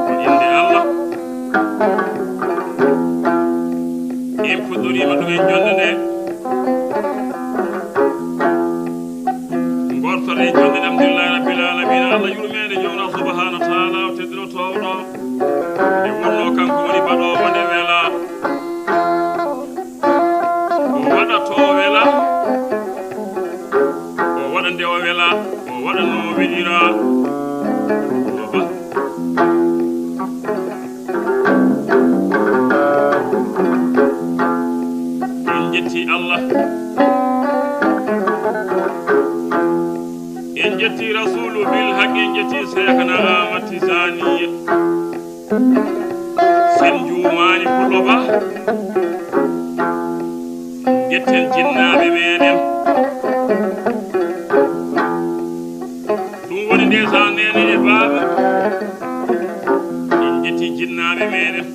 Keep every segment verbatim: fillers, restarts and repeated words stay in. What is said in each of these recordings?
Ko innde Allah. En puɗɗoriima ɗum en jonnde nde. Ngortoɗen jonnde, alhamdulillahi rabbil alamina. Allah yurmeende, Joomiraaɗo subhaanahu wa taala, o teddinotooɗo. Nde wonnoo kanko woni baɗoowo nde welaa. O waɗa to o welaa, o waɗa nde o welaa, o waɗa no o weliraa. O ba. En njetti Allah. En njetti Rasulu bil haq, en njetti Seykhana Ahmad Tijani. Sen njuumaani Pullo Ba. Njetten jinnaaɓe meɗen. Ɗum woni ndeysaan neene e baaba. En njetti jinnaaɓe meɗen.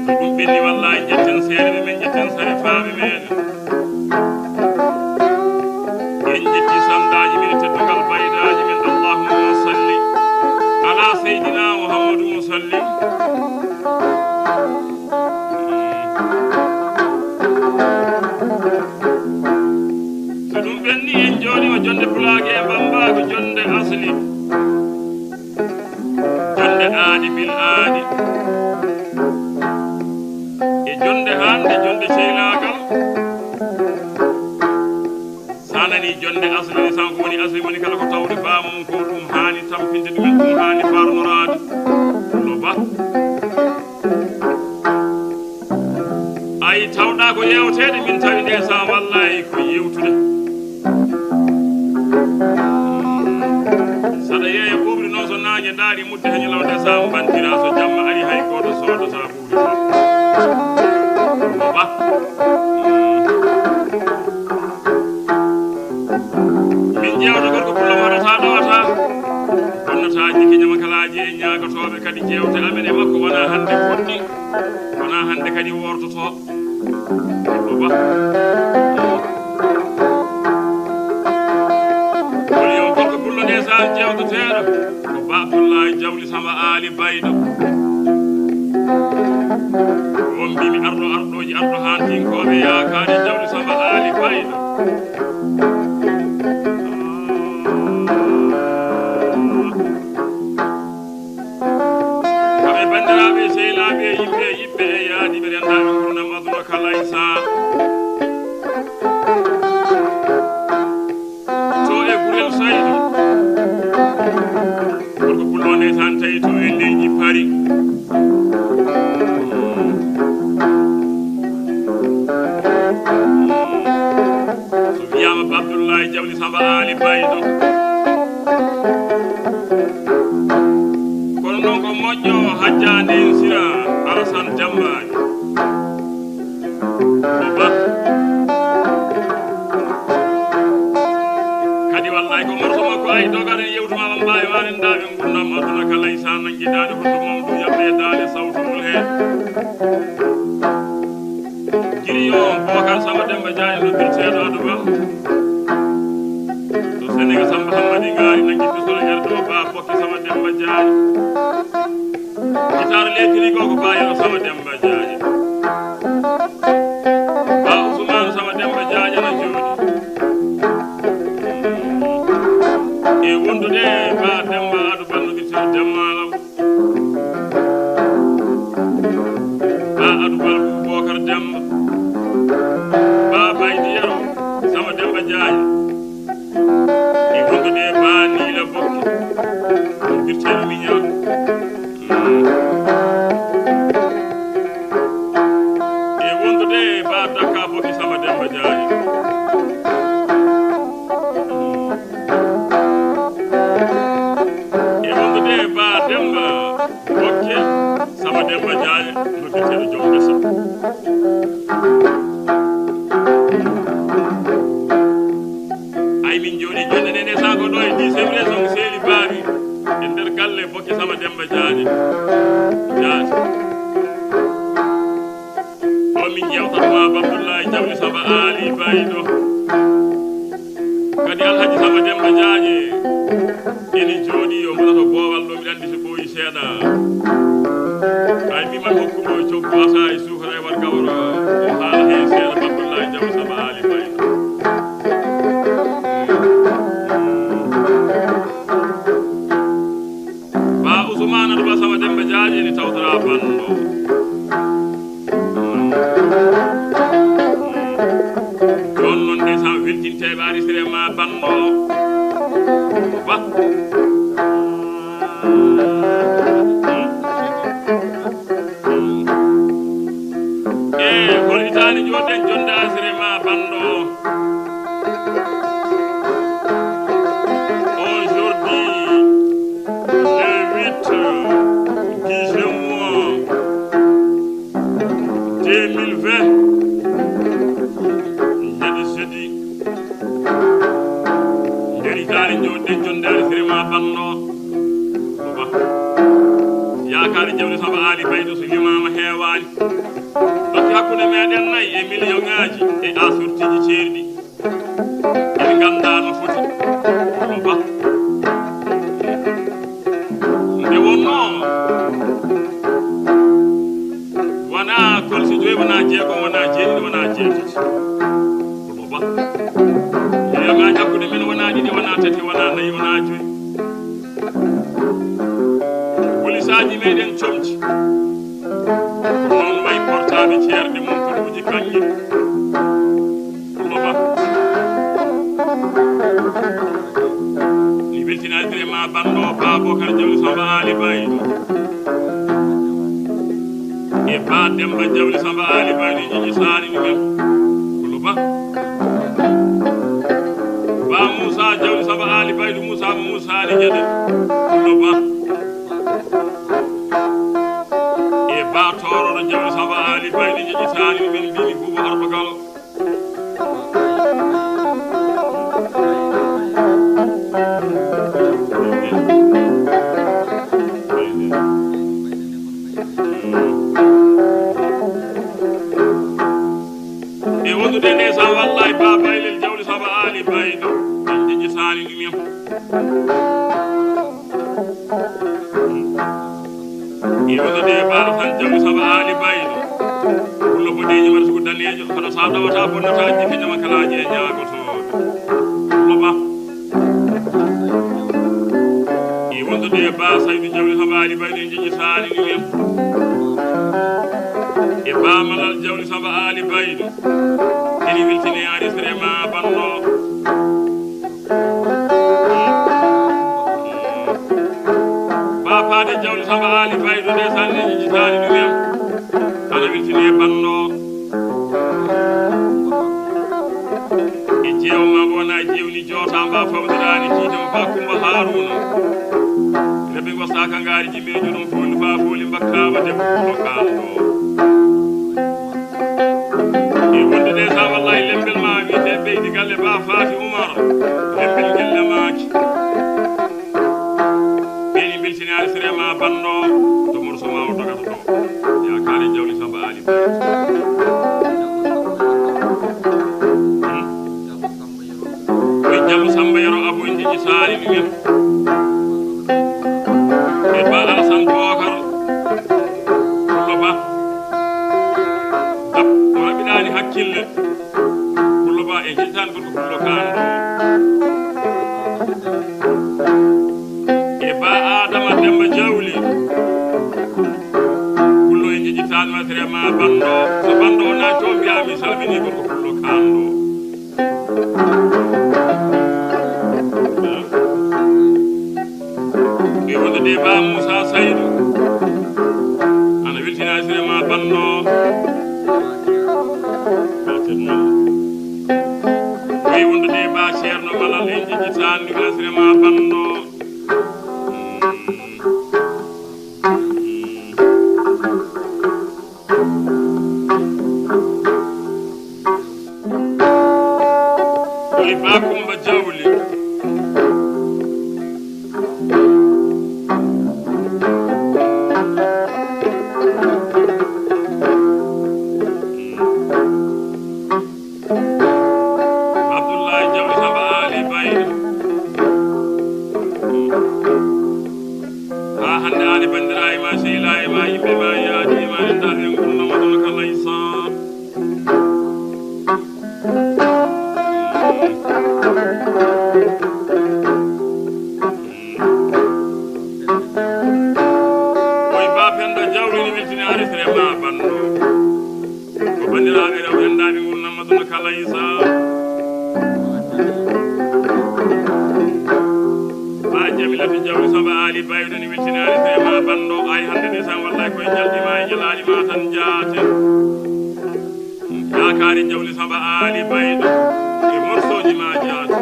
So ɗum ɓenni wallaahi, njetten seeɗa ɓe men, njetten sarifaaɓe meɗen. En njetti sandaaji men e teddungal baydaaji men. Allahumma salli ala Seydina Muhammadun wa sallim. So ɗum ɓenni, en jooɗiima jonnde pulaar e bammbaagu, jonnde asli, jonnde aadi bil aadi, e jonnde hannde, jonnde ceylaagal. So a nanii jonnde asli, ne, tan ko woni asli, woni kala ko tawri baamum ko, ɗum haani tampinde ɗumen, ɗum haani farnoraade. No ba. Ay, tawɗaa ko yeewteede, min tawi nde sa wallaahi ko yeewtude. Saɗa yeeya ɓuuɓri noon, so naange daari mudde he ñalawma, nde sa mbantira, so jamma ari, hay gooto soodataa ɓuuɓri ma. Ko ba. Min jeewta gorko pullo mo haɗata ɗowata. Bonnataa jiki ñamakalaaji e ñaagotooɓe kadi jeewte amen e makko wonaa hannde fuɗɗi, wonaa hannde kadi woortotoo. Ko ba. Woni yo gorko pullo ndeysaan jeewteteeɗo. Ko Ba Abdullahi Jawli Samba Aali Baydo. On mbimi arɗo arɗooji, arɗo haantinkooɓe yaakaade Jawli Samba Aali Baydo. Kamɓe banndiraaɓe, sehilaaɓe, yimɓe, yiɓɓe e yaadiiɓe, renndaaɓe ngurndan aduna kala, Issa. To e Gurel Saydu. Gorko pullo ndeysaan tawi to e leydi Pari. So wiyaama Ba Abdullahi Jawli Samba Aali Baydo. Kono noon ko moƴƴo hajjaande en sira Alasan Jammaani. Ko Ba. Kadi wallaay ko morso makko ay dogaɗen yewtuma ɓambaye ma renndaaɓe ngurndan aduna kala, Issa nanngi daande hulɓe mawɗo yaɓɓe daande sawtu ngol heen. Giri o Bokar Samba Demba Jaañ noddirteeɗo Adu Ba. To Senegal Samba Hammadi Ngaari nanngi pisol herdo Ba Bokki Samba Demba Jaañ. Gitaar leekiri ko ko Ba Yero Samba Demba Jaañ. Ba Usmaan Samba Demba Jaañ ana jooɗi. E wondude Ba Demba Adu Ba noddirteeɗo Demba Law. Ba Adu Bal Bubakar Demba. Ba Baydi Yero Samba Demba Jaañ. E wondude Ba Niila Bokki. Noddirteeɗo Miña. E wondude Ba Dakka Bokki Samba Demba Jaañ. E wondude Ba Demba Bokke Samba Demba Jaañ, noddirteeɗo joom ngesa. Ay, min jooɗi jonde nene sago ɗo e dixième région Seli Baabi, e nder galle Bokke Samba Demba Jaañ. Jaati. Ɗo min jewtatma Abdullahi Jawli Samba Aali Baydo. Kadi Alhaji Samba Demba Jaañ. Ene jooɗii, o mbaɗata boowal ɗo, miɗa anndi so ɓooyi seeɗa. Ay, mi man hokku mo coggu asa e suufara e warga woro, o haala heen seeɗa, Abdullahi Jaw Samba Ali Baydo. Ba Usmaana Duba Samba Demba Jaaji ene tawtora banndo. Jooni noon ndeysaan, weltinte e ɓaari sere ma banndo. Ba. E hol hitaande jooɗen jonde asre ma banndo? Aujourd'hui, le huit du mois deux mille vingt, ñande jeudi, nder hitaande jooɗen jonde asre ma banndo. Yaakaare Jawle Samba Ali Baydo so limaama heewaani. Ɗotti hakkunde meɗen nayi e miliyoŋaaji e asortiji ceerɗi. En nganndaa no foti. Ba. Nde wonnoo, wonaa kolsi joyi, wonaa jeegom, wonaa jeeɗiɗi, wonaa jeetati. Ba. Miliyoŋaaji hakkunde men wonaa ɗiɗi, wonaa tati, wonaa nayi, wonaa joyi. Polisaaji meɗen comci. Ko noon wayi portaaɓe ceerɗe mum ko ɗuuji kaŋŋe. Pullo Ba. Mi weltinaade e ma banndo Ba Bokar Jawle Samba Ali Baydo. E Ba Demba Jawle Samba Ali Baydo, Jiji Saali ɗumen. Pullo Ba. Ba Muusa Jawle Samba Ali Baydo, Muusa Muusa Saali Gede. Pullo Ba. E Ba Toorooɗo Jawle Samba Ali Baydo, Jiji Saali ɗumen, mbimi Buubu Arba Galo. E wondude nde sa wallay Ba Baylel Jawle Samba Ali Baydo, en jejjitaani ɗum en. E wondude Ba Alsan Jawle Samba Ali Baydo, pullo boɗeejo wata sugu daneejo, kono sa ɗawata bonnata jikke ñamakalaaji e ñaagotooɗo. Pullo Ba. E wondude Ba Saydu Jawle Samba Ali Baydo, en jejjitaani ɗum en. E Ba Malal Jawle Samba Ali Baydo. Ene weltini enregistrement banndo. Ba Paade Jawle Samba Ali Baydo, ndeysaan, ne jejjitaani ɗum en. Ana weltini e banndo. E jeewo ma mbo wona jeewni joota mba fawdiraani kiite mo Ba Kumba Haruna. Rebe ngostaaka ngaari jimmeejo ɗum fooli fa fooli mbakkaama debbo ɗo kaanɗo. E wonde nde sa wallahi lembel ma wiyete Beydi Galle Ba Faati Umar. Lembel ngel lemaaki. Ɓeeni mbeltinaari sere ma banndo to morso ma o dogata to. Yaakaare Jawle Samba Ali Ba. Min Jabo Samba Yero Abo en jejji saari ɗum en. E Ba Alasan Bookar. Pullo Ba. Dab, o raɓɓiɗaani hakkille. Pullo Ba en jejjitaani goɗɗo Pullo Kaan ɗo. E Ba Adama Demba Jawli. Pullo en jejjitaani ma sere ma banndo. So banndo o naati to mbiyaa mi salmini goɗɗo Pullo Kaan ɗo. E wonde de Ba Muusa Saydu. Ana weltina sere ma banndo. Ba Ceerno. Ɓay wondude Ba Ceerno Malal en jejjitaani ma sere ma banndo. Ɓay Ba Kumba Jawle. Lati jawdi Samba Ali Baydo ni weltinaani tema banndo ay hannde ndeysaan wallahi koye jalɗi ma e jalaaɗi ma tan jaate. Yaakaari jawdi Samba Ali Baydo e morsooji ma jaate.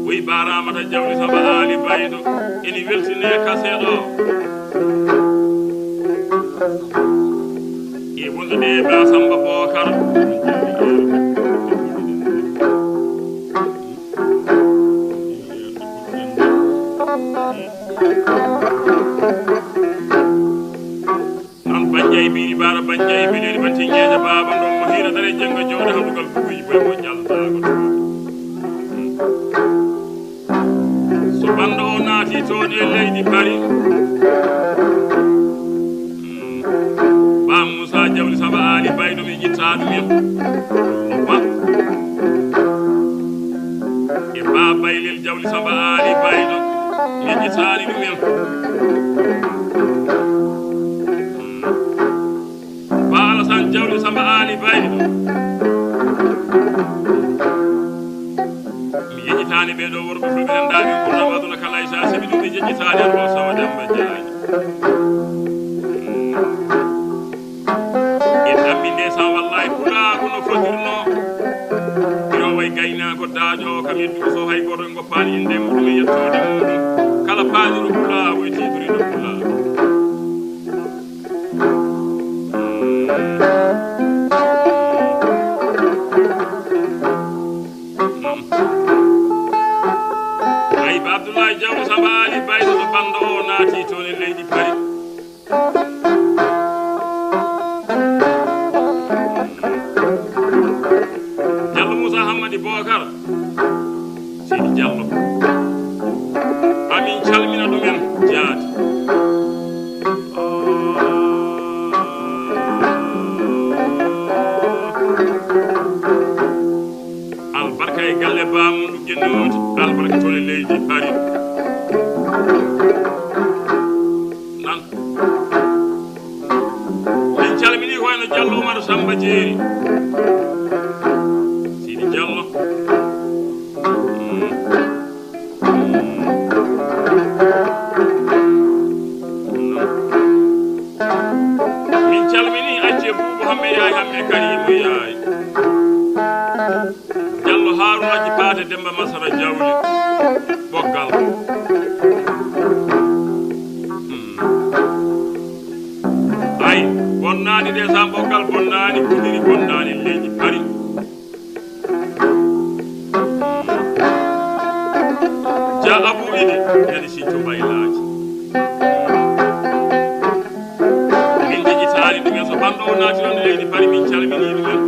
Wi baaraama ta jawdi Samba Ali Baydo eni weltine kaseeɗo. E wondude e Ba Samba Bokar. An Banjay biri bara Banjay bileri banti ngeeja baaba ndon mo hiira dare janngo jooɗo hawtugal buuji boy mo jaltaago to. So banndo o naati toon e leydi Paris, Ba Moussa Jawli Samba Ali Baydo mi ƴitta ɗum en. Ba. E Ba Baylel Jawli Samba Ali Baydo mi ƴittaani ɗum en. Ba Alasan Jawli Samba Ali Baydo. Mi yeƴitaani ɓee ɗoo worɓe fulɓe nanndaa ɓe ɓurɗam aduna kala e saasi mi ɗum mi jeƴƴitaani an o Sawa Demba Jaaji. E ɗammi nde sa wallahi pulaagu no fotirno. Iro way gaynaako daaƴo kam e duuso hay gooto e ngoppaani innde muɗum e yettoode muɗum. Kala paaniro pulaagu e tiitoriɗo pulaagu. Ay ba Abdoulaye Diaw Samba Ali Baydo so banndo o naati toon e leydi Paris. Diallo Moussa Hammadi Bokar Sidi Diallo. Amin calmina ɗumen jaati. Albarka e galle baamundu gennooti albarka toon e leydi Paris. Nan min calmini ko wayno Diallo Oumar Samba Jeeri Sidi Diallo. Min calmini acce buubu hamme yaay hamme karimu yaay. Diallo Haruna Jipaate Demba Masara Jawli Boggal. Ay bonnaani de sa Boggal bonnaani kudiri bonnaani leydi Paris. Ja abu idi yani sinco baylaaji. Min jeƴitaani ɗumen so banndo o naati ɗon leydi Paris min calmini ɗumen.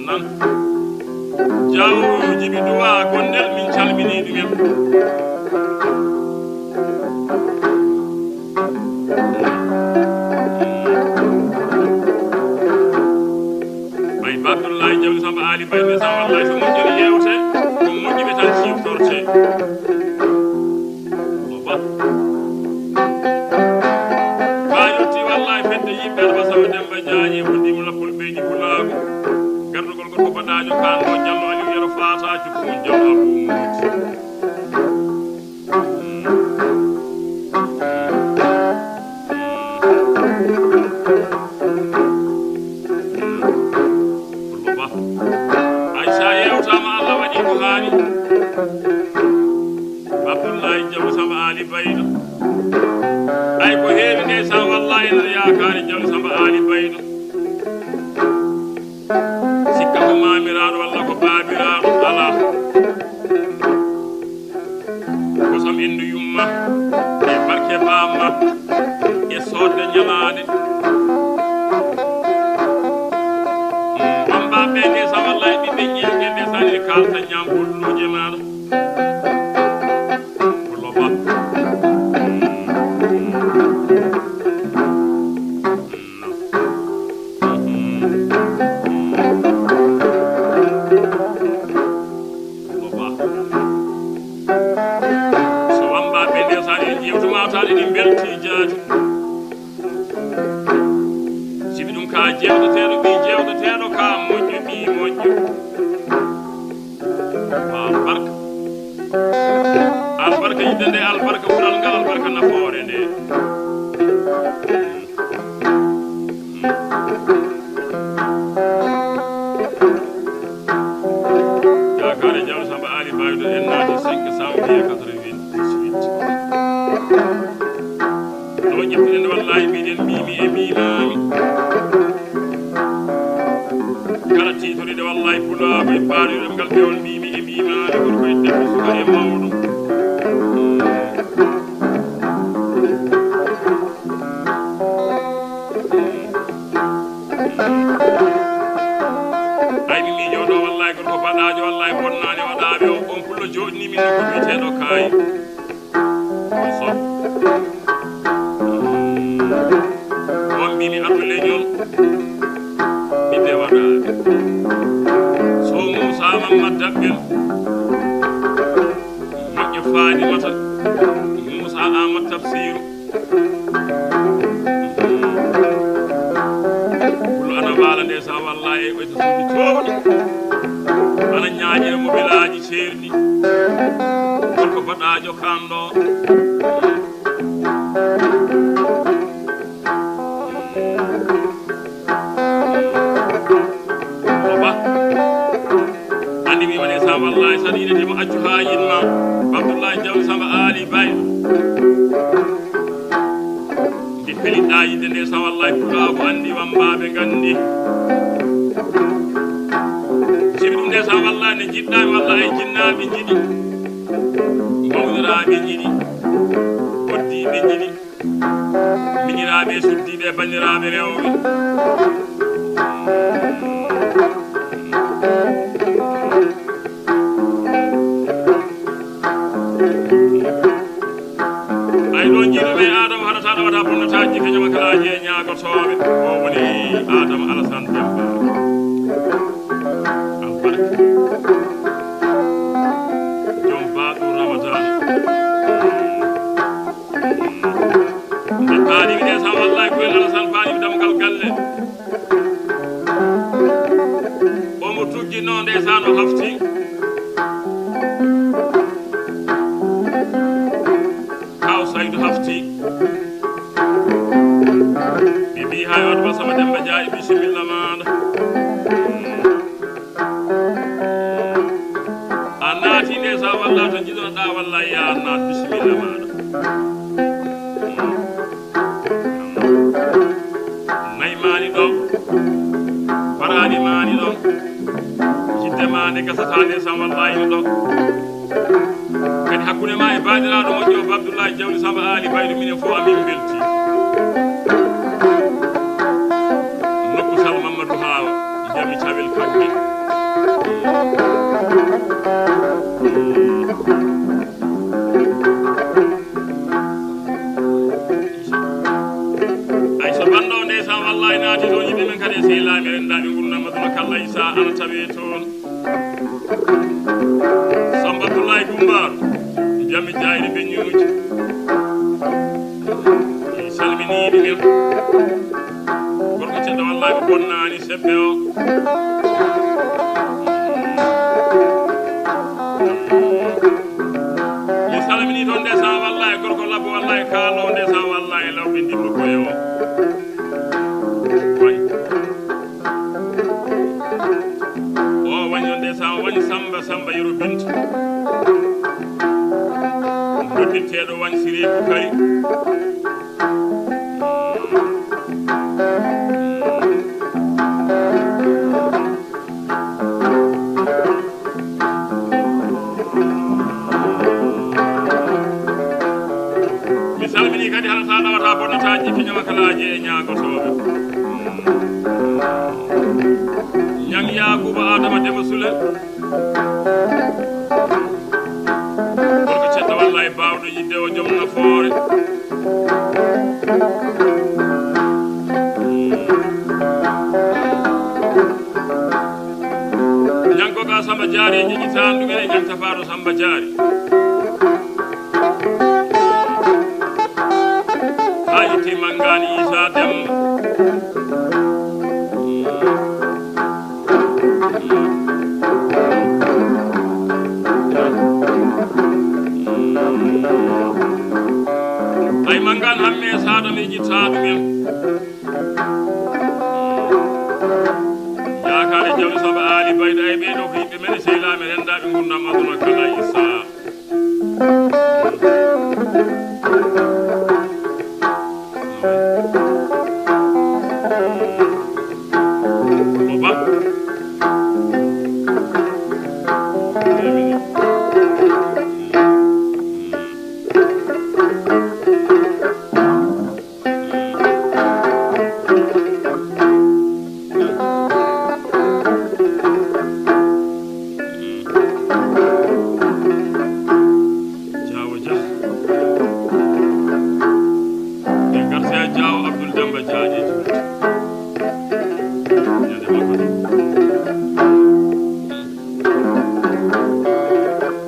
Nan jaawo jibi duwa gonnel min calmini ɗumen. Bay Abdoulaye Diaw Samba Ali Bay ne sa wallahi so moƴƴiri yewte ko moƴƴiɓe tan siftorte. Ba yetti wallahi fedde yimɓe Alfa Sawa Demba Jaaji wondiimo lappol ɓeydi pulaagu. Gardugol gorko baɗaajo kaan o Jallo Aliou Yero Faata Cukkuun Jallo Abou Mouti. Pullo Ba. Ay sa yewtama Allah waɗi ko haani. Abdullahi Jaw Samba Ali Baydo. Ay ko heewi nde sa wallahi ene yaakaari Jaw Samba Ali Baydo. Sikka ko maamiraaɗo walla ko baabiraaɗo alaa. Kosam enndu yumma e barke bamma e soodde ñalaande. Bamba ɓe nde sa wallahi ɓiɓɓe ƴiyanke nde sani e kalta ñam golluuje maɗa. Pullo Ba. Pullo Ba. So wamba ɓe nde sani en ƴewtuma tani ɗi belti jaati. Ka jewteteeɗo, ɓii jewteteeɗo, ka moƴƴo, ɓii moƴƴo. Ko albarka. Albarka yidde nde, albarka ɓural ngal, albarka nafoore nde. Yaakaare Jawle Samba Ali Baydo en naati cinq cent quatre-vingt-dix-huit. Ɗo ƴeftuɗen wallahi mbiɗen mimi e mimami. Kala tiitoriɗe wallahi pulaaɓe e baaɗo ɗemngal pewol mimi e mimami, gorko e debbo, suka e mawɗo. Ay mi miijo ɗo wallahi gorko baɗaajo wallahi bonnaani waɗaaɓe o, on pullo jooɗini min ko biyeteeɗo kaayi. On so on mbimi arɓe leñol ɓiɓɓe waɗaaɓe. So Moussa Mamad Daɓɓel moƴƴo Fatimata Moussa Amadou Tafsirou. Pullo ana waala nde sa walla e ɓeyta suudu cowɗi. Ana ñaaƴira mo belaaji ceerɗi. Gorko baɗaajo kam ɗo. Oba. Andi mi woni sa wallahi sa ɗiɗi timo accu ha yinma. Abdullahi Jaw Samba Ali Bay. Ndi peliɗɗa yidde nde sa wallahi pulaagu andi wambaaɓe gandi. Sibi ɗum nde sa wallahi ne jiɗɗa mi wallahi jinnaaɓe jiɗi. Mawniraaɓe jiɗi. Koddiiɓe jiɗi. Miñiraaɓe e suddiiɓe e banndiraaɓe rewɓe. Ay ɗo jiiɗuɓe Adama haɗata ɗawata bonnata jikke ñamakalaaji e ñaagotooɓe. O woni Adama Alassane Demba. Albarka. Joom baaɗo Ramadan. Nde paaliɓe nde sa wallahi ko en Alassane paaliɓe damgal galle. Omo tugginoo nde sa no hafti. Kaw Saydu hafti. Ɓe mbi hay on basama Demba Jaayi bisimilla maɗa. A naati nde sa walla to jiɗonoɗa walla ya naat bisimilla maɗa. Nayi maani ɗo, baraɗi maani ɗo, jidde ma nde gasata nde sa wallahi ɗo. Kadi hakkunde ma e baɗiraɗo moƴƴo Abdoulaye Jawdi Samba Ali Baydo minen fof amin belti. Nokku Sal Mamadou Hawa. Jami cawel kanke. Ay so banndo nde sa wallahi naati toon yimɓe men kadi e sehilaaɓe renndaɓe ngurnama duna kalla isa ana tawe toon. Samba Abdoulaye Gumbar. Jami jayri be nyuuji. Salmini ɗumen. Gorko ceddo wallahi ko bonnaani. Sebbe o. Mi salmini toon nde sa walla e gorko labbo walla e kaalo nde sa walla e lawɓe ndimmo koye o. Wañ. O wañ on nde sa wañ Samba, Samba Yero Binta. Noddirteeɗo wañ Siri Bukari. Mi salmini kadi hara sa ɗawata bonnata jikki ñamakalaaji e ñaagotooɓe. Ñang Yaakuba Adama Dema Sule. Gorko ceddo walla e baawɗo yidde o joom nafoore. Ñanko ga Samba Jaari e jiƴi tan ɗum e ñanta faaɗo Samba Jaari. Haa itti manngaani Isa Demba. Jitta ɗumen. Yaakaare jawle saba aali bayda ay ɓee ɗoo ko yimɓe men e sehilaaɓe renndaaɓe ngurndan aduna kala issa. Oba. Jaawo Jah. Ɓe ngarti haa Jaawo Abdul Demba Jaaje. Ñande makko ɗum.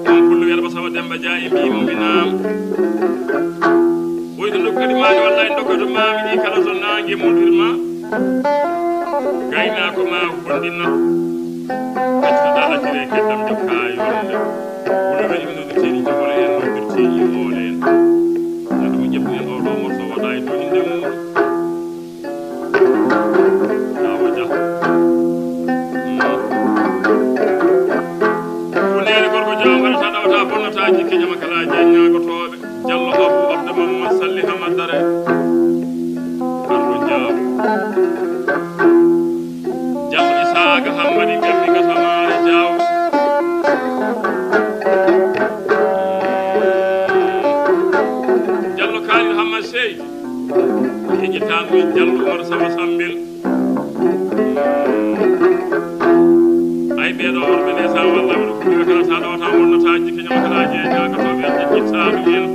On pullo wiyata Basama Demba Jaaje mbiimo mi naam. Ɓuyɗo nokku kadi maani wallay ndokka to maami ɗi kala to naange muɗirma. Gaynaako ma wondina. Accitaɗa laccire keddam jokka yolde. Wula weƴi ko noddirteeɗi jogole en noddirteeɗi oole en. Noddi mo ƴeftuɗen oo ɗoo morso waɗa e dow innde mum. Jaawo Jah. Funeere gorko Jaawo mbaɗata ɗawata bonnata jikke ƴama kala jeeñaagotooɓe. Jallo Abu Abdou Mamman Salli Hamadare. Arɗo Jaawo. Jallo Isaaga Hammadi Gambi Gasamaare Jaawo. Jallo Kaalid Hammad Seydi. Yeƴƴitaan min Jallo Umar Sama Sambil. Ay, ɓee ɗoo worɓe nde sa walla wuro kuɓe kala sa ɗowata wonnata jikke ñama kala jeeñaaka to ɓe jikkitaaɗo en.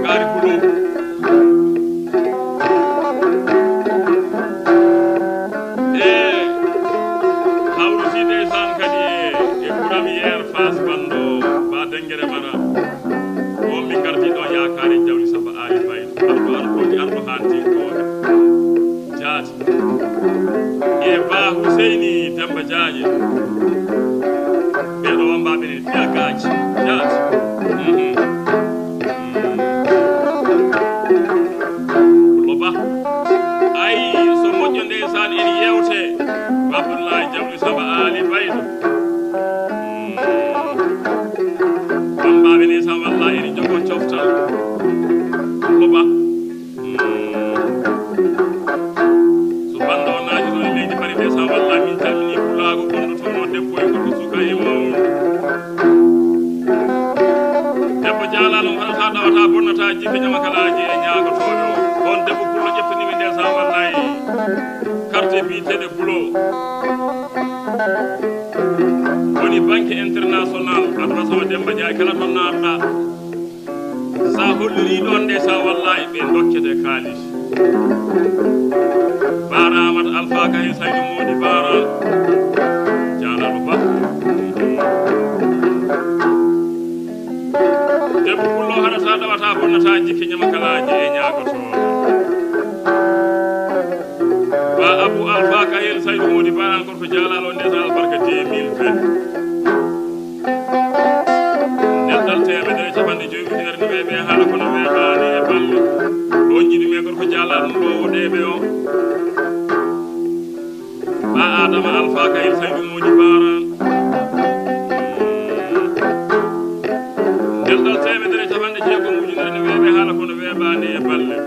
Gaari Kulo. E hawruti ndeysaan kadi e, e Kuram Yeer Faas Banndo, Ba Dengere Mara. On min ngarti ɗo yaakaare jawdi saba aali baydi. Arɗo arɗooji, arɗo haantinkooɓe. Jaati. E Ba Huseyni Demba Jaaje. Ɓee ɗo wambaaɓe ne piya gaaji. Jaati. Mhm. Pullo Ba. Ay, so moƴƴo ndeysaan en yewte. Abdullahi Jawɗi Saba Aali Baydo. Bambaaɓe ndeysaan wallaahi ene njogoo coftal. Pullo Ba. So bannda o naati toon e leydi Mali ndeysaan wallaahi min calminii pulaagu gonɗo toon o debbo e gorko suka e mawɗo. Debbo jaalaano mo haɗataa ɗawataa bonnataa jikke ƴamakalaaji e ñaagotooɗo. On debbo pullo ƴeftanii mi ndeysaan wallaahi. Carte biyeteeɗo Pulo. Woni Banque Internationale, adresse o Demba Ndiaye, kala to naatɗaa. Sa hollirii ɗoon nde, sa wallaahi ɓe ndokkete kaalis. Baaraama to Alfa Kaye Saydu Moodi Baara. Jaalaano Ba. Debbo pullo haɗataa ɗawataa bonnataa jikke ñamakalaaji e ñaagotooɗo. Ba Abou Alpha Kayel Saydou Mody Ba encore ko jaalaɗo ndesan albarka deux mille vingt. Nelɗal teemedere e capanɗe joyi ujunere no weeɓe haala kono weeɓaani e balle. Ɗo jiɗi me gorko jaalaɗo ɗo o ɗeeɓe o. Ba Adama Alpha Kayel Saydou Mody Bara. Nelɗal teemedere e capanɗe jeegom ujunere no weeɓe haala kono weeɓaani e balle.